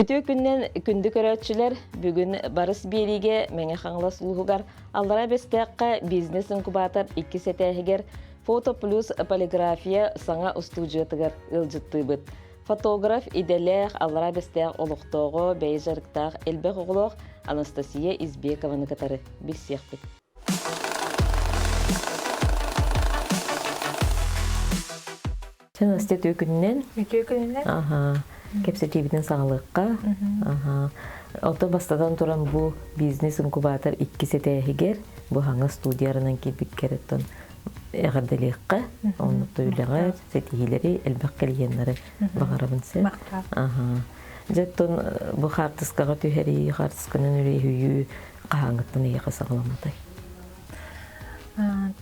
Үтүө күннэн күндү көрөөччүлэр, бүгүн Барыс биэриигэ Мэҥэ Хаҥалас улууһугар Аллараа Бэстээххэ бизнес-инкубатор иккис этээһигэр Фото плюс полиграфия саҥа устуудьуйатыгар ыалдьыттыыбыт. Фотограф идэлээх Аллараа Бэстээх олохтооҕо, бэйэ дьарыктаах элбэх оҕолоох Анастасия Избекованы кытары билсиэхпит. Настя үтүө күнүнэн. Үтүө күнүнэн. Аха. Кэпсэтиибитин саҕалыахха. Аха. Ото бастатан туран бу бизнес-инкубатор иккис этээһигэр бу хаҥа студиярынан киирбиккэриттэн эҕэрдэлиэххэ, оннук үлэҕэ ситиһиилэри, элбэх клиеннары баҕарабын сэ. Аха. Дьэ оттон бу хаартыскаҕа түһэрии, хаартысканан үлэһүйүү хаһааҥҥыттан эйиэхэ саҕаламмытай?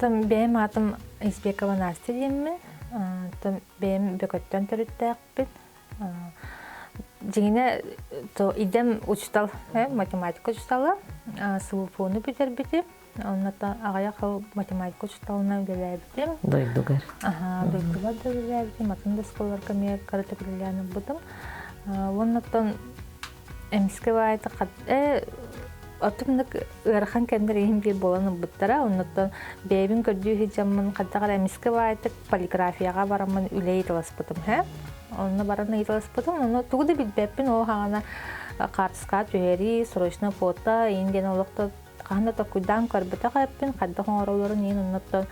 Там бэйэм аатым Избекова Настя диэммин. Там бэйэм Бөкөттөн төрүттээхпин. Дьиҥинэ, то идэм учутал, математика учутала, СВФУ-ну бүтэрбитим. Онно аҕыйах сыл математика учууталынан үлэлээбитим. Дойдугар. Аһаа, дойдугар да үлэлээбитим, атын да оскуолаларга эмиэ кыратык үлэлээн ылбытым. Уоннаттан эмискэ баайта отумнук ыарахан кэмнэр иһин биир буолан ылбыттара. Оннуттан бэйэбин көрдүү сылдьаммын хайдах эрэ эмискэ баайтык полиграфияҕа бараммын үлэ ыйыталаспытым һэ. Онно баран ыйыталаспытым, онно тугу да билбэппин, ол хаҕана хаартыскаҕа түһэрии, срочно фото, иин диэн олохто хаһан да толкуйдаан көрбөтөх эппин, хайдах оҥороллорун иһин оннуттан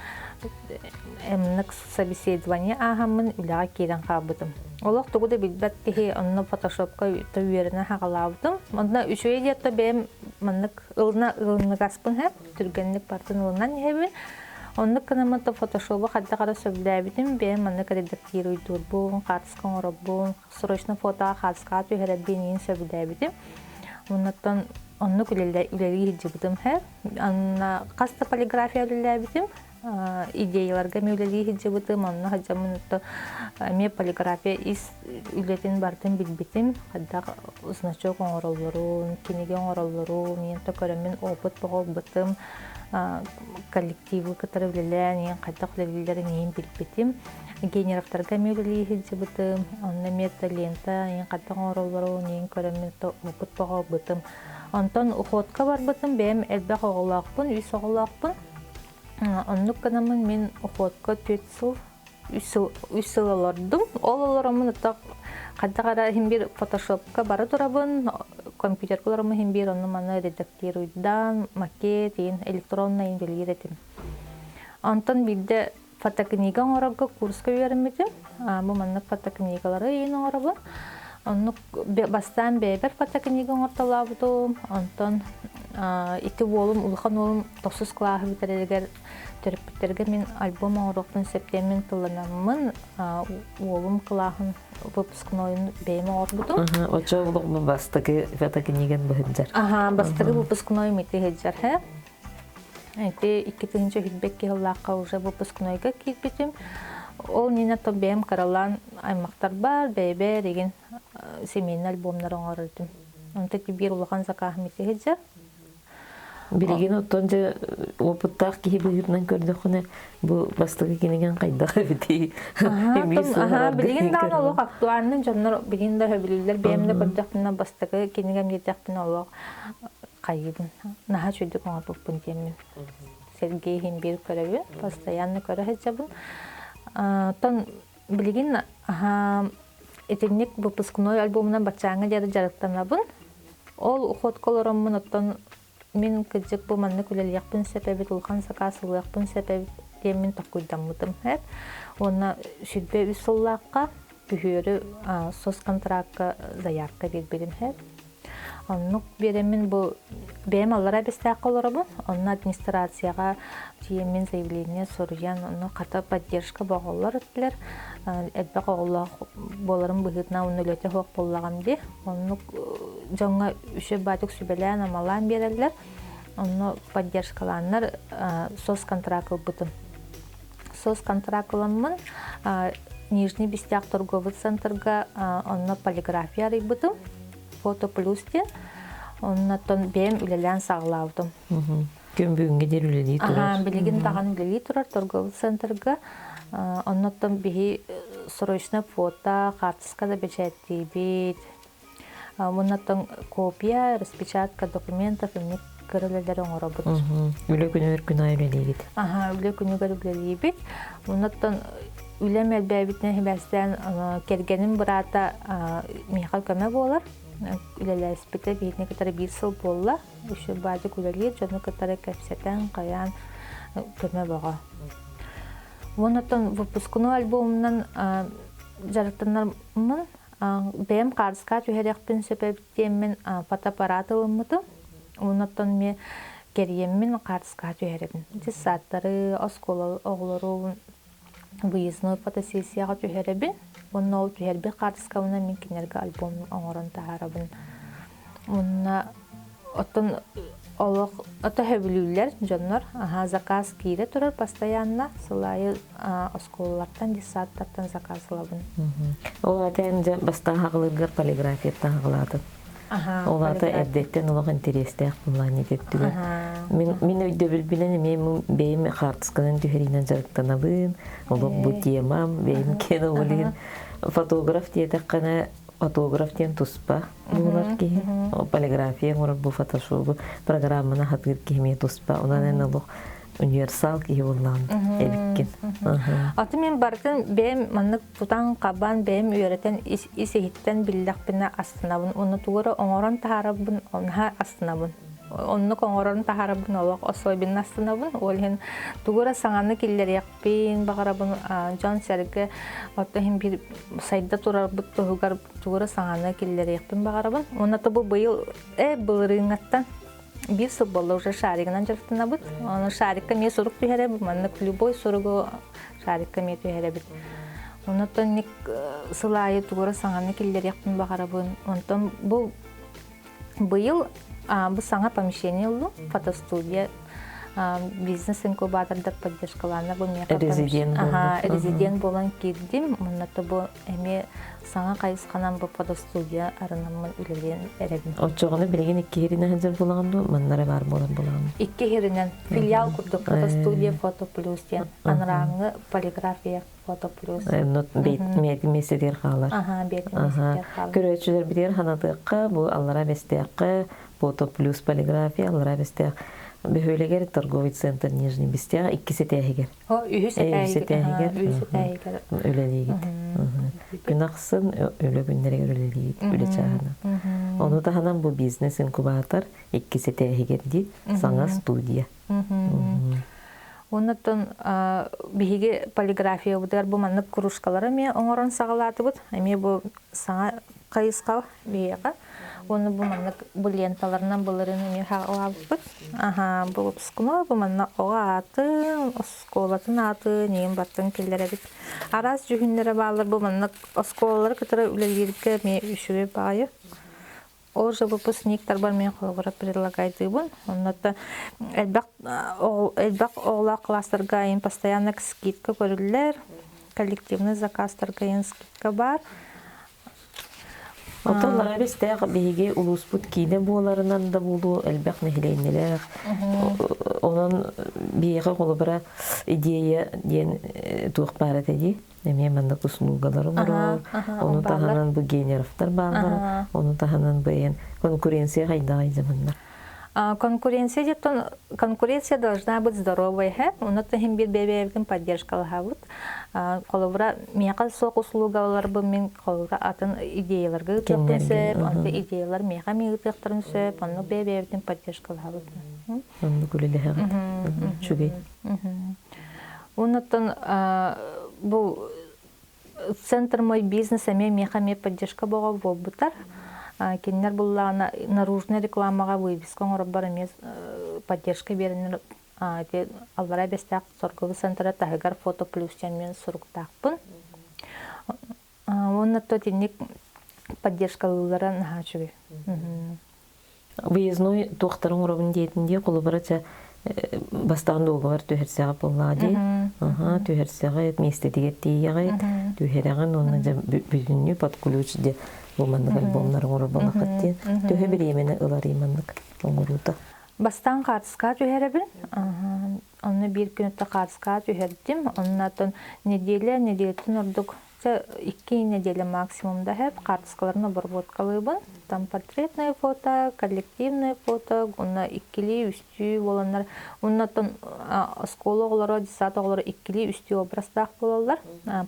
эмник собеседование ааһаммын үлэҕэ киирэн хаалбытым. Олох тугу да билбэт киһи онно фотошопка үөрэнэ хаҕалаабытым. Онно үчүгэй диэттэ бэйэм маннык ылына ылыныгаспын һэ, түргэнник бартын ылынан иһэбин. Оннук гынаммын то фотошобу хайдах эрэ сөбүлээбитим, бэйэм маннык редактируйдуурбун, хаартыска оҥоробун, срочно фотоҕа хаартыскаҕа түһэрэрбин иин сөбүлээбитим. Оннуттан оннук үлэлии сылдьыбытым һэ. Анна хас да полиграфия үлэлээбитим. Идеяларга эмиэ үлэлии сылдьыбытым. Онно сылдьаммын эмиэ полиграфия ис үлэтин барытын билбитим. Хайдах значок оҥороллорун, кинигэ оҥороллорун, иэн то көрөммүн опыт боҕолбутум. Коллективы кытары үлэлээн, иэн хайдах үлэлииллэрин иин билбитим. Генеровтарга эмиэ үлэлии сылдьыбытым, онно эмиэ лента иин хайдах оҥороллорун иин көрөммүн опыт боҕолбутум. Онтон уходка барбытым, бэйэм элбэх оҕолоохпун, үс оҕолоохпун. Оннук гынаммын мин уходка түөрт сыл, үс сыл олордум. Ол олороммун ытах хайдах эрэ иһин биир фотошопка бара турабын, компьютерга олороммун иһин биир онну маны редактируйдаан, макет иин электронный үлэлиир этим. Онтон биирдэ фотокнига оҥорорго курска үөрэммитим. Бу маннык фотокнигалары иин оҥоробун. Оннук бастаан бэйэбэр фотокнига оҥортолообутум. Онтон ити уолум, улахан уолум тохсус кылааһы бүтэрэригэр төрөппүттэргэ мин альбом оҥоруохпун сөптөммүн тылланаммын уолум кылааһын выпускнойун бэйэм оҥорбутум. Оччо бастакы фотокниган быһыддьар. Аха, бастакы выпускнойум ити сылдьар. Ити 2022 сыллаахха уже выпускнойга киирбитим. Ол иннинэ то бэйэм кыралаан аймахтарбар, бэйэбэр игин семейный альбомнар оҥорор этим. Онто ити биир улахан закааһым ити сылдьар. Билигин оттон дьэ опыттаах киһи быһыытынан көрдөххүнэ бу бастакы кинигэн хайдах эбитий? Билигин даҕаны олох актуальный дьоннор билигин да сөбүлүүллэр. Бэйэм да көрдөхпүнэ бастакы кинигэм диэтэхпинэ олох хайыыбын наһаа үчүгдүк оҥорбуппун диэммин Сергей иһин биир көрөбүн постоянно көрө сылдьабын оттон билигин итинник выпускной альбомунан баччааҥҥа диэри дьарыктанабын ол уходка олороммун оттон мин кырдьык бу маннык үлэлиэхпин сөп эбит улахан сакаас ылыахпын сөп эбит диэммин толкуйдаммытым уонна 23 сыллаахха күһүөрү соцконтракка заявка биэрбитим Оннук биэрэммин бу бэйэм аллараа Бэстээххэ олоробун. Онно администрацияҕа тиийэммин заявление суруйан, онно хата поддержка боҕоллор этилэр. Элбэх оҕолоох буоларым быһыытынан уонна үлэтэ суох буоллаҕым дии. Оннук дьоҥҥо үчүгэй баатык сүбэлээн-амалаан биэрэллэр. Онно поддержкалааннар соцконтракт ылбытым. Соцконтракт ыламмын Нижний Бестях торговый центрга онно полиграфия арыйбытым. Фото плюс диэн. Оннотон бэйэм үлэлээн саҕалаабытым. Күн бүгүҥҥэ диэри үлэлии турар. Билигин даҕаны үлэлии турар торговый центрга. Оннотон биһи срочно фото, хаартыска да бэчээттиибит. Муннаттан копия, распечатка документов инник кырылелер оҥоробут. Үлэ күнүгэр күн аайы үлэлиигит. Аха, үлэ күнүгэр үлэлиибит. Муннаттан үлэм элбээбитинэн сибээстээн кэргэним быраата миэхэ көмө буолар. Үлэлээспитэ биһигини кытары биир сыл буолла. Үсү баадьык үлэлиир, дьону кытары кэпсэтэн, хайаан көмө бөҕө. Уоннаттан выпускной альбомунан дьарыктанармын бэйэм хаартыска түһэриэхпин сөп эбит диэммин фотоаппарат ылыммытым. Оннуттан эмиэ кэрийэммин хаартыска түһэрэбин. Детсадтары, оскуола оҕолору выездной фотосессияҕа түһэрэбин. Уонна ол түһэрбит хаартыскабынан мин кинилэргэ альбом оҥорон таһаарабын. Уонна оттон олох ото сөбүлүүллэр дьоннор. Аһаа заказ киирэ турар постоянно. Сыл аайы оскуолалартан, детсадтартан заказ ылабын. Ол аата эн дьэ бастаан хаҕылыыргар полиграфияттан хаҕылаатын. Ол аата эрдэттэн олох интэриэстээх былаан түгэн. Мин мин өйдөбүлбүнэн эмиэ бэйэм хаартысканан түһэриинэн дьарыктанабын. Олох бу темам, бэйэм киэн олин. Фотограф диэтэххинэ фотограф диэн туспа буолар киһи. Полиграфия оҥорор бу фотошобу программаны хатыыр киһи эмиэ туспа. Онон эн олох универсал киһи буоллаҕын эбиккин. Аты мен барытын бэйэм маннык тутан-хабан бэйэм үөрэтэн ис иһиттэн биллэхпинэ астынабын. Уонна тугу эрэ оҥорон таһаарабын, наһаа астынабын. Оннук оҥорон таһаарабын олох особенно астынабын. Ол иһин тугу эрэ саҥаны киллэриэхпин баҕарабын дьон-сэргэ оттон иһин биир сайда турарбыт туһугар тугу эрэ саҥаны киллэриэхпин баҕарабын. Уонна бу быйыл былырыыҥҥаттан биир сыл буолла уже шаригынан дьарыктанабыт. Ону шарикка эмиэ сурук түһэрэбит, маннык любой суругу шарикка эмиэ түһэрэбит. Оннуттан ник сыл аайы тугу эрэ саҥаны киллэриэхпин баҕарабын. Онтон бу быйыл бу саҥа помещение ыллым, фотостудия бизнес-инкубатордар поддержкалааннар бу миэхэ резидент резидент буолан киирдим. Мунната бу эмиэ саҥа хайысханан бу фотостудия арынаммын үлэлиэн эрэбин. Оччоҕуна билигин икки иһиринэн сылдьар буолаҕын дуо? Манна эрэ баар буолар буолаҕын? Икки иһиринэн. Филиал курдук фотостудия Фото Плюс диэн. Анарааҥҥы полиграфия Фото Плюс. Миэстэтигэр хаалар. Аха, бэйэтин миэстэтигэр хаалар. Көрөөччүлэрбитигэр ханатыахха, бу Аллараа Бэстээххэ Фото Плюс полиграфия, Аллараа Бэстээх бөһүөлэгэр торговый центр Нижний Бестях иккис этээһигэр. Үһүс этээһигэр. Үһүс этээһигэр. Үлэлиигит. Күн ахсын үлэ күннэригэр үлэлиигит, үлэ чааһынан. Ону таһынан бу бизнес-инкубатор иккис этээһигэр дии саҥа студия. Оннуттан биһиги полиграфиябытыгар бу маннык кружкалары эмиэ оҥорон саҕалаатыбыт. Эмиэ бу саҥа хайысха биһиэхэ. Уонна бу маннык бу ленталарынан былырыын эмиэ хаалаабыппыт. Аха, бу выпускной, бу манна оҕо аатын, оскуолатын аатын, иин баттын киллэрэбит. Араас дьүһүннэрэ бааллар бу маннык оскуолалары кытары үлэлииргэ эмиэ үчүгэй баҕайы. Ол же выпускниктарбар мен холобура предлагайдыыбын. Онно элбэх элбэх оҕолоох класстарга им постоянно скидка көрүллэр, коллективный заказтарга им скидка бар. Оттон Ларабистээх биһиги улууспут киинэ буоларынан да буолуо элбэх нэһилиэнньэлээх. Онон биһиэхэ холобура идея диэн туох баар этэ дии. Эмиэ маннык услугалары оҥорор. Ону таһынан бу генеровтар бааллара. Ону таһынан бу эн конкуренция хайдаҕый дьэ манна? Конкуренция диэн конкуренция должна быть здоровой, һэ. Онно иһин биир бэйэ-бэйэбитин поддержкалаһабыт. Холобура, миэхэ суох услугаларбын мин холобура атын идеяларга ыытыахпын сөп, онто идеялар миэхэ эмиэ ыытыахтарын сөп, оннук бэйэ-бэйэбитин поддержкалаһабыт. Оннук үлэлэһэҕит. Үчүгэй. Оннуттан бу Центр мой бизнес эмиэ миэхэ эмиэ поддержка боҕо буолбуттар. Кинилэр буллаҕына наружный рекламаҕа вывеска оҥоробор эмиэ поддержка биэрэннэр ити Аллараа Бэстээх торговый центра таһыгар фото плюс диэн мин суруктаахпын. Уонна то итинник поддержкалыыллара наһаа үчүгэй. Выездной туохтарын оҥоробун диэтин дии, холобура чэ бастаан дуогабар түһэрсэҕэ буоллаҕа дии. Аха, түһэрсэҕит, миэстэтигэр тиийэҕит, түһэрэҕин уонна дьэ бүтүннүү под ключ де бу маннык альбомнар оҥорор буоллаххыт диэн. Төһө бириэмэни ыларый маннык оҥоруута? Бастаан хаартыскаҕа түһэрэбин. Онно биир күн өттө хаартыскаҕа түһэрдим. Оннотон неделя, неделяттан ордук Чэ, икки неделя максимум да иһэр хаартыскаларын обработкалыыбын. Там портретное фото, коллективное фото, уонна иккилии, үстүү буоланнар. Уонна оттон оскуола оҕолоро, детсад оҕолоро иккилии, үстүү образтаах буолаллар.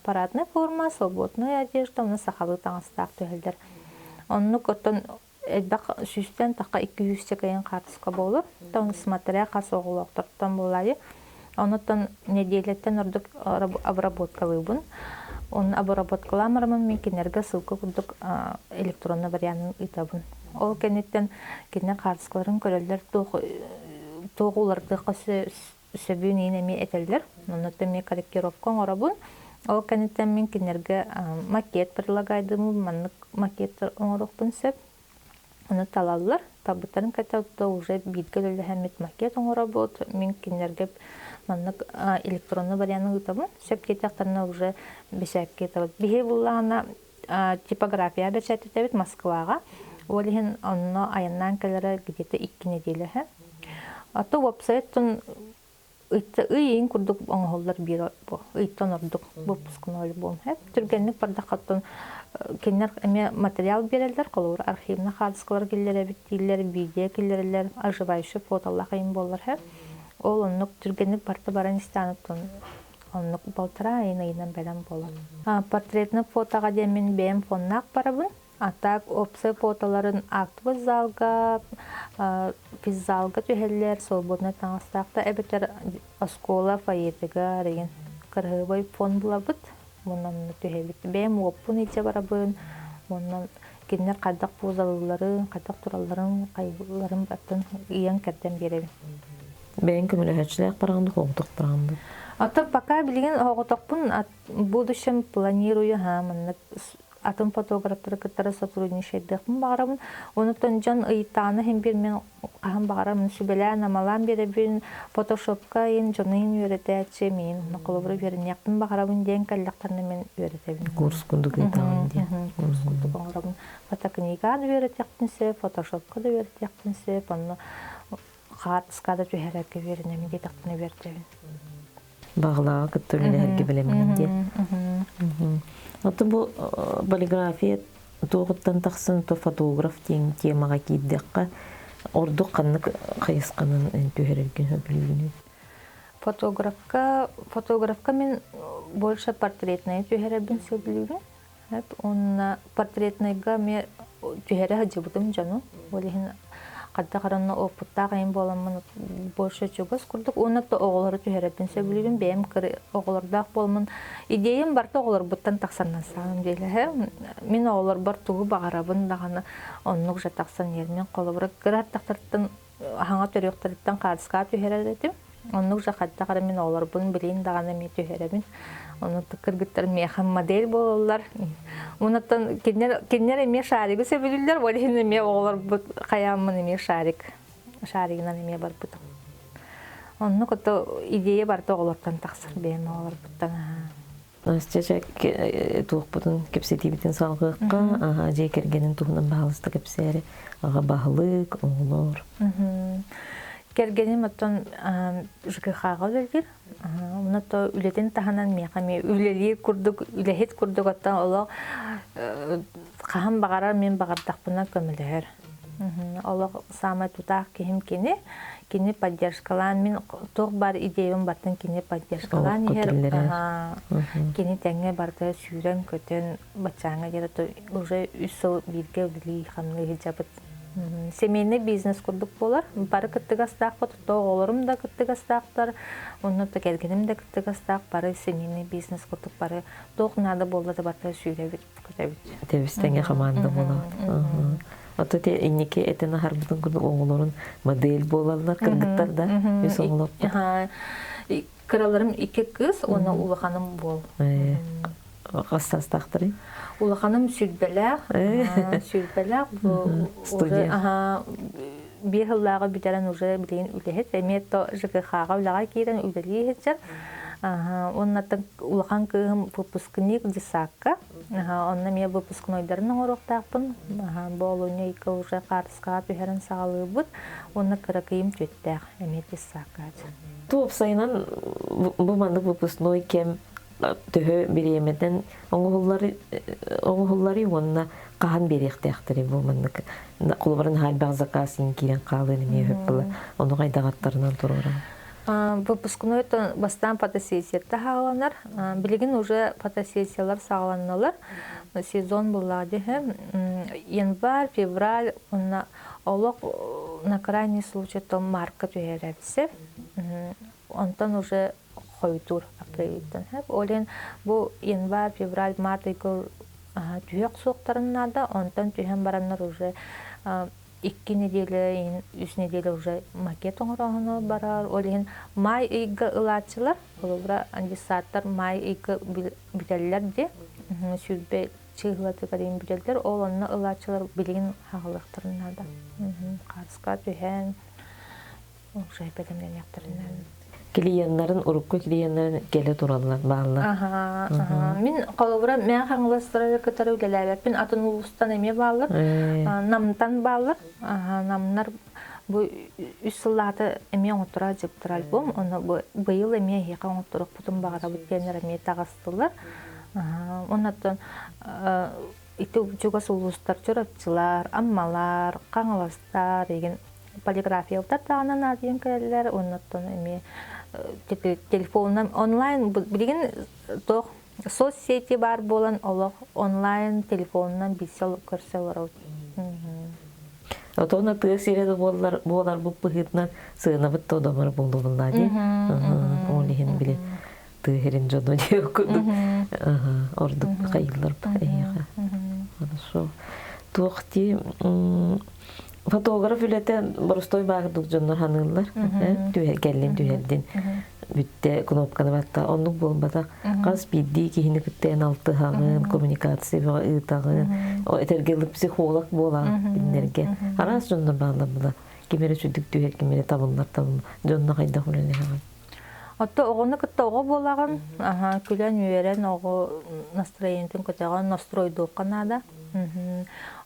Парадная форма, свободная одежда, уонна сахалыы таҥастаах түһэллэр. Оннук оттон элбэх сүүстэн тахха 200 кэйин хаартыска буолар. Оттон смотря хас оҕолоохтортон буолаайы. Онуттан нэдиэлэттэн ордук обработкалыыбын. Оны обработкалаан бараммын мин кинилэргэ ссылка курдук электронный варианын ыытабын. Ол кэнниттэн кинилэр хаартыскаларын көрөллөр, туох туох уларытыахха сөбүн иин эмиэ этэллэр. Оннуттан эмиэ корректировка оҥоробун. Ол кэнниттэн мин кинилэргэ макет предлагайдыыбын, маннык макеттар оҥоруохпун сөп. Ону талаллар. Талбыттарын кытта уже бииргэ үлэлэһэммит макет оҥоробут. Мин кинилэргэ маннык электронный варианы ыытабын. Сөп диэтэхтэринэ уже бэчээккэ ыытабыт. Биһи буллаҕына типография бэчээттэтэбит Москваҕа. Ол иһин онно айаннаан кэлэрэ где-то 2 неделя үһү. А то уопсайыттан ый ыйын курдук оҥоһуллар биир ыйтан ордук выпускной альбом. Түргэнник бардаххаттан кинилэр эмиэ материал биэрэллэр, холобур архивный хаартыскалар киллэрэбит дииллэр, видео киллэрэллэр, оживающий фотолаах ыйын буоллар һэ. Ол оннук түргэнник барта баран истээн оннук балтараа ыйын ыйынан бэлэм буолар. Портретный фотоҕа диэн мин бэйэм фоннаах барабын. А так опция фотоларын актовый залга, физзалга түһэллэр, свободнай таҥастаах да эбэтэр оскуола фойетыгар игин кыраһыабай фон булабыт. Онон түһэбит. Бэйэм уоппун илдьэ барабын. Онон кинилэр хайдах позалыылларын, хайдах туралларын, хайыылларын баттан ыйан-кэрдэн биэрэбин. Бэйэҥ көмөлөһөөччүлээх бараҕын да, оҕотох бараҕын да? Оттон пока билигин оҕотохпун в будущем планирую маннык атын фотографтары кытары сотрудничайдыахпын баҕарабын. Онуттан дьон ыйытааны иһин биир мин хаһан баҕарабын сүбэлээн-амалаан биэрэбин. Фотошопка иһин дьону иһин үөрэтээччи миин холобура үөрэниэхпин баҕарабын диэн кэллэхтэринэ мин үөрэтэбин. Курс курдук ыытаҕын диэн. Курс курдук оҥоробун. Фотокнига да үөрэтиэхпин сөп, фотошопка да үөрэтиэхпин сөп. Онно хаартыска да түһэрэргэ үөрэнэбин диэтэхпинэ үөрдэбин. Баҕалааҕы кытта үлэлэһэргэ бэлэмҥин диэн. Оттон бу полиграфия туоҕуттан тахсан то фотограф диэн темаҕа киирдэххэ ордук ханнык хайысханан түһэрэргин сөбүлүүгүнүй? Фотографка фотографка мин больше портретнай түһэрэрбин сөбүлүүбүн. Уонна портретнайга эмиэ түһэрэ сылдьыбытым дьону. Ол иһин хайдах эрэ онно опыттаах айым буоламмын больше чугас курдук. Уонна то оҕолору түһэрэрбин сөбүлүүбүн. Бэйэм оҕолордоох буоламмын идеям барыта оҕолорбуттан тахсан на самом деле. Мин оҕолорбор тугу баҕарабын даҕаны оннук же тахсан иһэр. Мин холобура кыра аттахтарыттан аһаҥа төрүөхтэриттэн хаартыскаҕа түһэрэр этим. Оннук же хайдах эрэ мин оҕолорбун билин даҕаны эмиэ түһэрэбин. Ону кыргыттар миэхэ модель буолаллар. Онуттан кинилэр кинилэр эмиэ шаригы сөбүлүүллэр, ол иһин эмиэ оҕолорбут хайааммын эмиэ шарик шаригынан эмиэ барбытым. Оннук ото идея барыта оҕолортон тахсар бэйэм оҕолорбуттан. Настя туохпутун кэпсэтиибитин салҕыахха, аһа дьиэ кэргэнин туһунан баһаалыста кэпсээри, аҕа баһылык, оҕолор. Кэргэним оттон ЖКХ-ҕа үлэлиир. Онно то үлэтин таһынан миэхэ эмиэ үлэлиир курдук, үлэһит курдук оттон олох хаһан баҕарар мин баҕардахпына көмөлөһөр. Олох саамай тутаах киһим кини. Кини поддержкалаан, мин туох баар идеябын барытын кини поддержкалаан иһэр. Кини тэҥҥэ барыта сүүрэн-көтөн баччааҥҥа диэри уже үс сыл бииргэ үлэлии-хамныы сылдьабыт. Семейный бизнес курдук буолар. Бары кыттыгастаахпыт, оҕолорум да кыттыгастаахтар, онно да кэргэним да кыттыгастаах, бары семейный бизнес курдук бары туох наада буолла да барыта сүүрэбит, көтөбүт. Тэбис тэҥэ хамаанда буолаҕыт. Ото те инники этэн аһарбытын курдук оҕолорун модель буолаллар кыргыттар да үс оҕолорбут. Кыраларым икки кыыс уонна улаханым буол. Хас саастаахтарый? Улаханым сүүрбэлээх, сүүрбэлээх бу уже биир сыллааҕы бүтэрэн уже билигин үлэһит, эмиэ то ЖКХ-ҕа үлэҕэ киирэн үлэлии сылдьар. Уонна улахан кыыһым выпускник детсадка. Онно эмиэ выпускнойдарын оҥоруохтаахпын. Бу олунньу ыйга уже хаартыскаҕа түһэрэн саҕалыыбыт. Уонна кыракыйым түөттээх эмиэ детсадка. Уопсайынан бу маннык выпускной кэм төһө бириэмэтин оҥоһуллары уонна хаһан биэриэхтээхтэрий бу маннык холобурун хаалбах заказ иин киирэн хаалыан эмиэ сөп була ону хайдаҕаттарынан туруоран. Выпускной бастаан фотосессията саҕаланар. Билигин уже фотосессиялар саҕаланнылар. Сезон буллаҕа дьэ. Январь, февраль уонна олох на крайний случай то марка түһэрэрсэ. Онтон уже хойутуур апрельтэн. Ол иһин бу январь, февраль, март ыйга түһүөх суохтарын наада. Онтон түһэн бараннар уже икки неделя, үс неделя уже макет оҥорооһуну барар. Ол иһин май ыйга ылааччылар, холобура, андисаттар май ыйга бүтэллэр дии. Сүүрбэ чыыһылатыгар иһин бүтэллэр. Ол онно ылааччылар билигин хаалыахтарын наада. Хаарыска түһэн, уже бэлэмнэниэхтэрин. Клиеннарын, урукку клиеннарын кэлэ тураллар, бааллар. Мин холобура Мэҥэ Хаҥаластары кытары үлэлээбэппин, атын улуустан эмиэ бааллар. Намтан бааллар. Намнар бу үс сыллаата эмиэ оҥотторо дьыптар альбом. Ону бу быйыл эмиэ эһиэхэ оҥотторохпутун баҕарабыт диэннэр эмиэ таҕыстылар. Оннуттан ити чугас улуустар Чурапчылар, Аммалар, Хаҥаластар игин полиграфиялар даҕаны наадыйан кэлэллэр, оннуттан эмиэ телефонунан онлайн билигин туох соцсети баар буолан олох онлайн телефонунан билсэ көрсө олоробут. Отон тыа сирэ да буоллар буоларбыт быһыытынан сыанабыт да удамыр буолугуннаа дии. Ол иһин били тыа сирин дьоно диэх курдук ордук хайыллар эһиэхэ. Хорошо. Туох дии фотограф үлэтэ боростой баардык дьоннор ханыыллар. Түһэ кэллин түһэрдин бүттэ кнопканы батта оннук буолбатах. Хас биирдии киһини кытта эн алтыһаҕын, коммуникация бөҕө ыытаҕын, этэргэ психолог буолаҕын кинилэргэ. Араас дьоннор бааллар була. Ким эрэ сүдүк түһэр, ким эрэ табыллар табыллар. Дьонно хайдах үлэлэһэҕин? Отто оҕону кытта оҕо буолаҕын, аха, күлэн-үөрэн оҕо настроениетын көтөҕөн настройдуохха наада.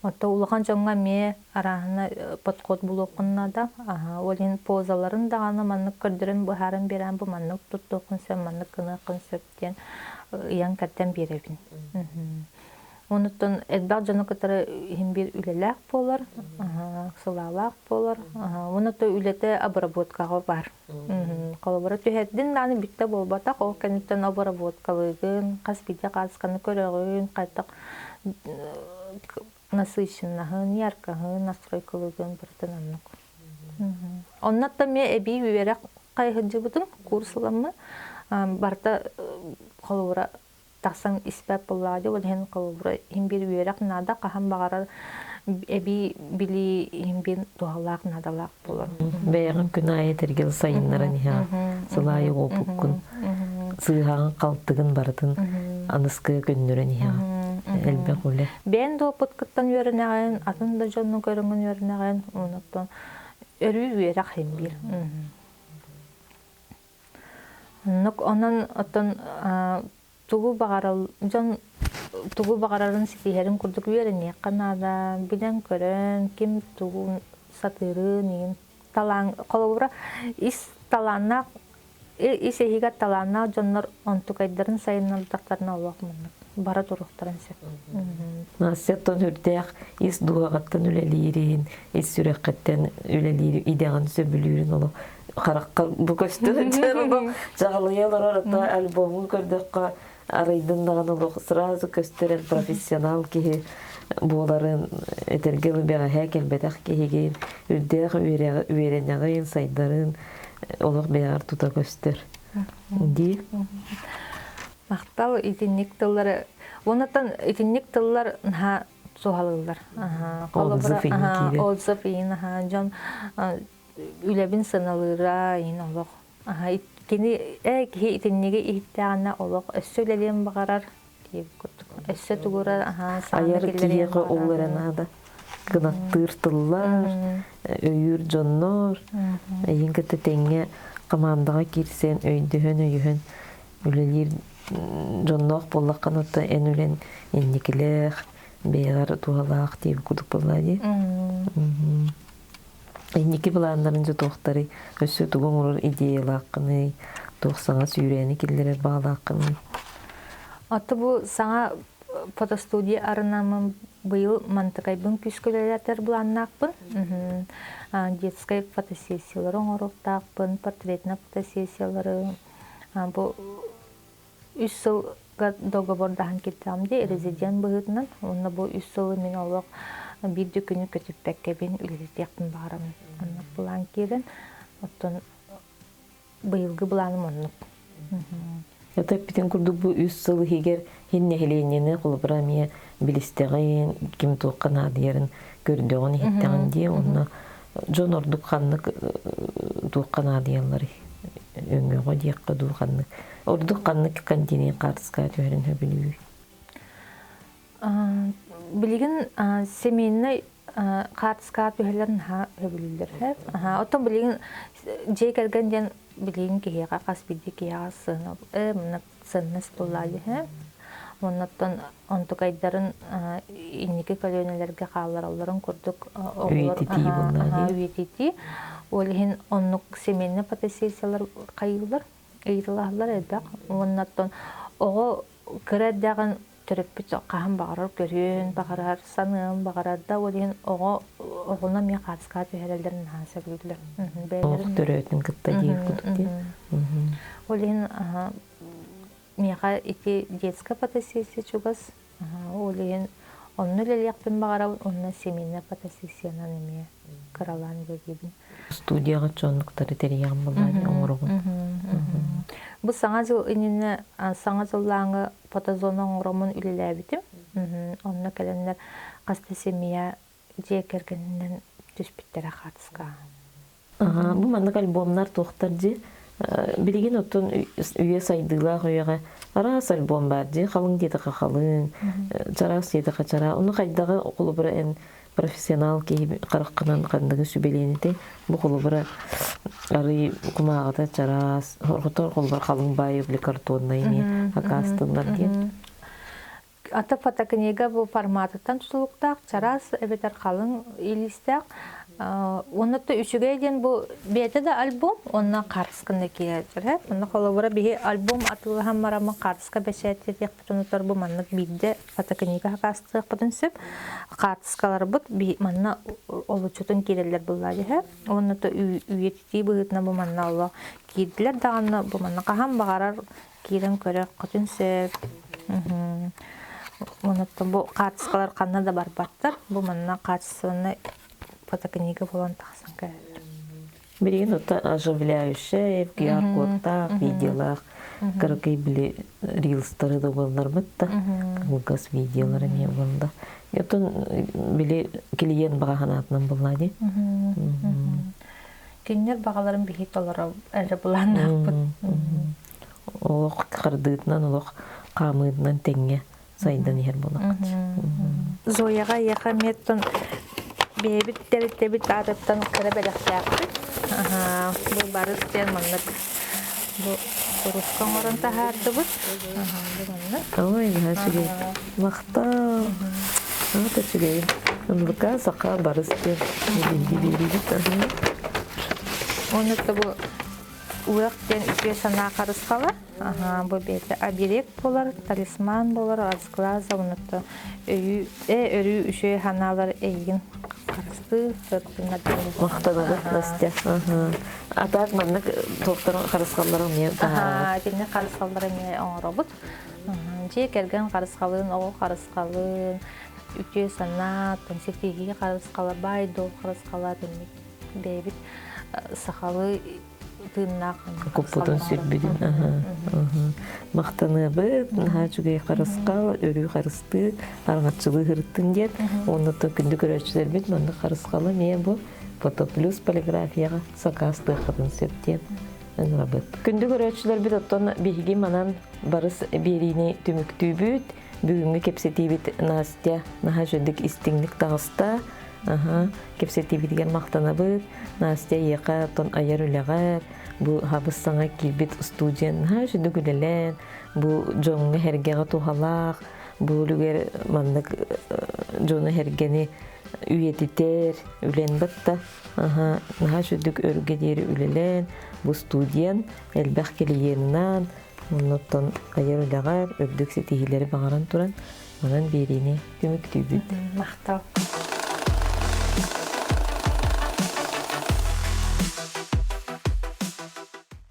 Отто улахан дьоҥҥо эмиэ арааһына подход булуоххун наада. Аха, ол иһин позаларын даҕаны маннык көрдөрөн быһааран биэрэн бу маннык туттуоххун сөп, маннык гыныаххын сөп диэн ыйан-кэрдэн биэрэбин. Онуттан элбэх дьону кытары иһин биир үлэлээх буолар, сылаалаах буолар. Онуттан үлэтэ обработкаҕа бар. Холобура түһэрдин даҕаны бүттэ буолбатах, ол кэнниттэн обработкалыыгын, хас биирдии хаасканы көрөҕүн, хайдах насыщеннаһын, яркаһын, настройкалыыгын барытын оннук. Оннуттан эмиэ эбии үөрэх хайыһырдьыбытым, курс ыламмын, барыта холобура тахсан испэт буоллаҕа дии, ол иһин холобура иһин биир үөрэх наада, хаһан баҕарар эбии билии иһин биир туһалаах наадалаах буолар. Бэйэҕин күн аайы этэргэл сайыннаран иһэҕин, сыл аайы уопуккун, сыыһаҕын, халтыгын барытын аныскыга көннөрөн иһэҕин. Элбэх үлэ. Бэйэн да опыткыттан үөрэнэҕин, атын да дьонну көрөҥҥүн үөрэнэҕин, онуттан өрүү үөрэх иһин биир. Оннук онон оттон тугу баҕарал дьон тугу баҕарарын ситиһэрин курдук үөрэниэххэ наада, билэн-көрөн, ким тугу сатыырын иһин талаан холобура ис талааннаах ис иһигэр талааннаах дьоннор онтукайдарын сайыннардахтарына олох маннык бара туруохтарын сөп. Настя оттон үрдээх ис дууһаҕыттан үлэлиирин, ис сүрэххиттэн үлэлиир идэҕин сөбүлүүрүн олох харахха бу көстөн чаҕылыйа олорор ото альбомун көрдөххө арыйдын даҕаны олох сразу көстөр профессионал киһи буоларын этэргэ бэҕэһээ кэлбэтэх киһигин үрдээх үөрэнэҕин сайдарын олох бэйэҕэр тута көстөр дии. Махтал итинник тыллары уоннаттан итинник тыллар наһаа суһалыыллар. Отзыв иин Отзыв иин дьон үлэбин сыаналыыра иин олох кини киһи итинниги иһиттэҕинэ олох өссө үлэлиэн баҕарар. диэбит курдук. Өссө тугура аһаа саҥаны Айар киллэриэн киһиэхэ ол эрэ баҕарабын. наада. Кынаттыыр тыллар, өйүүр дьоннор, эйигин кытта тэҥҥэ хамаандаҕа киирсэн, өйдөһөн-өйөһөн үлэлиир дьонноох буоллаххына, оттон эн үлэн инникилээх, бэйэҕэр туһалаах диэбит курдук буоллаа дии. Инники былааннарын дьэ туохтарый? Өссө тугу оҥорор идеялааххыный? Туох саҥа сүүрээни киллэрэр баҕалааххыный? Аты бу саҥа фотостудия арынаммын быйыл мантыкайбын күүскэ үлэлэтэр былааннаахпын. Детскай фотосессиялары оҥоруохтаахпын, портретнай фотосессиялары. Бу үс сылга договордаһан киирдэҕим дии резидент быһыытынан. Уонна бу үс сылы мин олох биир да күнү көтүппэккэбин үлэлэтиэхпин баҕарабын. Оннук былаан киирэн, оттон быйылгы былааным оннук. Это эппитин курдук бу үс сыл иһигэр хин нэһилиэнньэни холобура эмиэ билистэҕин, ким туохха наадыйарын көрдөҕүн иһиттэҕин дии, онно дьон ордук ханнык туохха наадыйалларый? Өҥөҕө диэххэ дуу ханнык? Ордук ханнык континент хаартыскаҕа түһэрин сөбүлүүр? Билигин семейнай хаартыскаҕа түһэллэр наһаа сөбүлүүллэр. Оттон билигин дьиэ кэргэн диэн билигин киһиэхэ хас биирдии киһиэхэ сыана сыаннас буоллаа дии. Оннуттан онтукайдарын инники көлүөнэлэргэ хаалларалларын курдук оҕолор Үйэтитии буоллаа дии. үйэтитии. Ол иһин оннук семейнай фотосессиялар хайыылар, ыйыталаһаллар элбэх. Уоннаттан оҕо кыра эрдэҕин төрөппүт хаһан баҕарар көрүөн баҕарар, саныан баҕарар да, ол иһин оҕо оҕону эмиэ хаартыскаҕа түһэрэллэрин наһаа сөбүлүүллэр. Олох төрөөтүн кытта диир курдук дии. Ол иһин миэхэ ити детская фотосессия чугас. Ол иһин онно үлэлиэхпин баҕарабын уонна семейная фотосессиянан эмиэ кыралаан үлэлиибин. Студияҕа дьоннуктары тэрийэҕин буоллаҕа оҥороҕун. Бу саҥа дьыл иннинэ саҥа дьыллааҥы фотозона оҥороммун үлэлээбитим. Онно кэлэннэр хас да семья дьиэ кэргэнинэн түспүттэрэ хаартыскаҕа. Бу маннык альбомнар туохтар дии? Билигин оттон үйэ сайдыылаах үйэҕэ араас альбом баар дии. Халыҥ диэтэхэ халыҥ, чараас диэтэхэ чараас. Ону хайдаҕы холобура эн профессионал киһи хараххынан ханныгы сүбэлиэн этэй? Бу холобура арый кумааҕыта чараас, хорҕотор холобура халыҥ баайы били картоннай эмиэ акаастыллар диэн. Ата фотокнига бу форматыттан тутулуктаах, чараас эбэтэр халыҥ илиистээх. Уонна то үчүгэй диэн бу бэйэтэ да альбом, онно хаартысканы киирэр. Онно холобура биһи альбом атыылаһан бараммын хаартыска бэчээттэтиэхпитин утар бу маннык биирдэ фотокнига хакаастыахпытын сөп. Хаартыскаларбыт манна олуччутун киирэллэр буллаа дьэһэ. Уонна то үйэтитии быһыытынан бу манна олох киирдилэр даҕаны бу манна хаһан баҕарар киирэн көрөххүтүн сөп. Онуттан бу хаартыскалар ханна да барбаттар. Бу манна хаачыстыбаннай фотокнига буолан тахсан кэлэллэр. Билигин оттон оживляющая QR-кодтаах, видеолаах кыракый били рилстары да буолларбыт да, кылгас видеолар эмиэ буолла. Оттон били клиент баҕа санаатынан буолла дии. Кинилэр баҕаларын биһи толоро эрэ былааннаахпыт. Олох хардыытынан, олох хаамыытынан тэҥҥэ сайдан иһэр буолаххыт. Зояҕа эйиэхэ эмиэттэн бэйэбит тэрилтэбит аатыттан кыра бэлэхтээхпит. Бу барыс диэн маннык бу куруска оҥорон таһаардыбыт. Бу маннык. Ой, наһаа үчүгэй. Махтал. Аата үчүгэй. Ыллыка саха барыс диэн биһиги биэриибит. Уонна бу Уөх диэн үтүө санаа харысхала. Бу бэйэтэ оберег буолар, талисман буолар, разглаза, онуттан өйүү, өрүү үчүгэй санаалар эйигин харыстыы сырдыннар диэн Махтанабыт, Настя. А так маннык туохтарын харысхалларын эмиэ таһаарабыт. Итинник харысхаллары эмиэ оҥоробут. Дьиэ кэргэн харысхалын, оҕо харысхалын, үтүө санаа, ситиһии харысхала, баай-дуол харысхала итинник бэйэбит сахалыы тыыннаах куппутун сүрбүтүн махтаныабыт наһаа үчүгэй харысхал өрүү харыстыы араҥаччылыы сырыттын диэн уонна күндү көрөөччүлэрбит маннык харысхалы эмиэ бу фотоплюс полиграфияҕа сакаастыаххытын сөп диэн. Ынырабыт. Күндү көрөөччүлэрбит оттон биһиги манан барыс биэриини түмүктүүбүт. Бүгүҥҥү кэпсэтиибит Настя наһаа үчүгдүк истиҥник таҕыста. Аха, кэпсэтиибитигэр махтанабыт. Настя эйиэхэ оттон айар үлэҕэр бу хабыс саҥа киирбит студия наһаа үчүгдүк үлэлээн, бу дьоҥҥо эргэҕэ туһалаах, бу үлүгэр маннык дьону эргэни үйэтитэр үлэн батта. Аха, наһаа үчүгдүк өргө диэри үлэлээн, бу студиян элбэх клиенынан, оннуттан айар үлэҕэр үрдүк ситиһиилэри баҕаран туран, манан биэриини түмүктүүбүт. Махтал.